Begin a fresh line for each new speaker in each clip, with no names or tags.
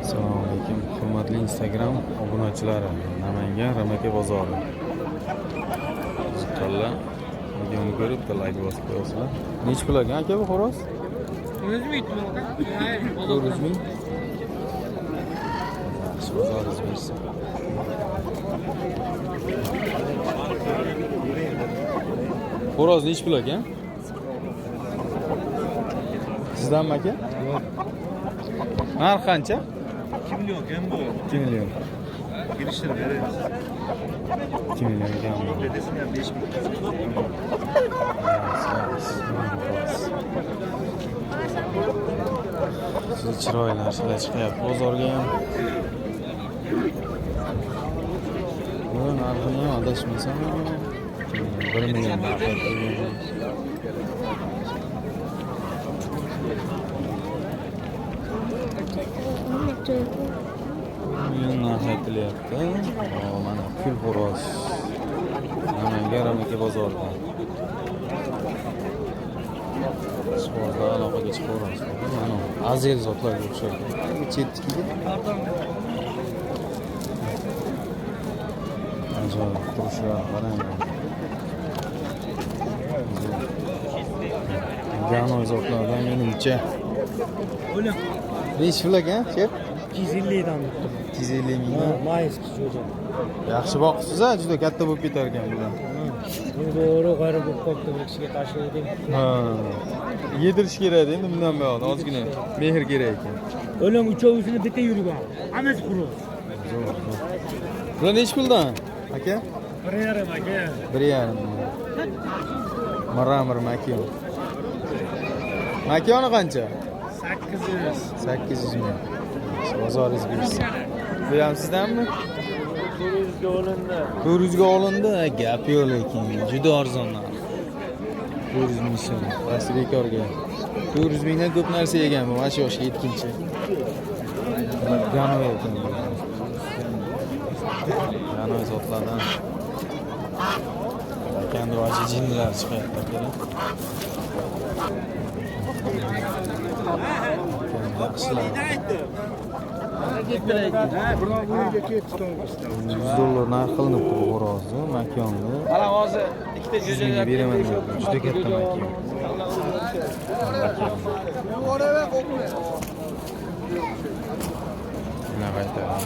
Assalomu alaykum, hurmatli Instagram obunachilari. Namangan Ramaka bozori. Qiziqqanlar videoni ko'rib, bitta layk bosib qo'yasizlar. Nechi pul ekan aka bu xo'roz?
400 ming.
400 ming. Yaxshi, bozoringiz bersin. Xo'roz nechi pul ekan? Sizdanmi aka?
Yo'q.
Narx qancha?
2 million ekan bu.
2 million.
Kelishtirib beramiz.
2 million ekan.
Dedesini ham 5 ming.
Siz chiroyli narsalar chiqyapti bozorga ham. Bu narxini ham adashmasam 1 million narx aytilgan. Million narx aytilyapti. Mana kul xo'roz. Namangan Ramaka bozorida. Ishqibozlar aloqaga chiqaveramiz. Mana azel zotlarga o'xshaydi. Chetnikiga. Ajoyib turishlar, qarang. Ganoy zotlardan menimcha. Nechi pul ekan, shef?
250 dan.
250 mingdan.
Mayski jo'ja.
Yaxshi boqibsiz-a, juda katta bo'lib ketar ekan bular.
To'g'ri, g'arib bo'lib qolibdi, bir kishiga tashladim.
Ha. Yedirish kerak endi bundan buyog'ida ozgina mehr kerak ekan.
O'lim uchovisini bitta yurgan. Hammasi quruq.
Zo'r. Bular nechi puldan aka?
1.5 aka.
1.5. Mramor makion. Makioni qancha?
800.
800 ming. Bozoringiz bersin. Bu ham sizdanmi?
400 ga olindi.
400 ga olindi. Gap yo'q lekin juda arzon narx. 400 ming so'm. Rosti bekorga. 400 mingdan ko'p narsa yegan bu mana shu yoshga yetguncha. Ganoy ekan. Ganoy zotlardan. Akandi vashi jinnilar chiqyapti akalar. Yaxshilar. $100 narx qilinibdi bu xo'rozni, makonni.
Mana hozir ikkita
100 mingga beraman deyapti. Juda katta makion. Mana qaytaman.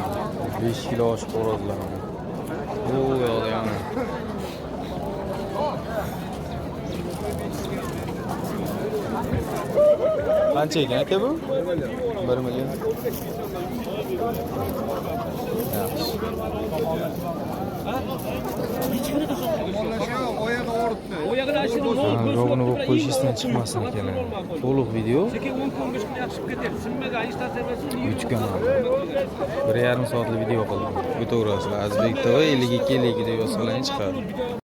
5 kilo oshiq xo'rozlar. Bu yoqda yana. Qancha ekan aka bu? 1 million. Yaxshi. Robini bo'lib qo'yish esdan chiqmasin akalar. To'liq video YouTube kanalida. 1.5 soatlik video qildim. O'taverasizlar. Azbek TV 52 52 deb yozsalaring chiqadi.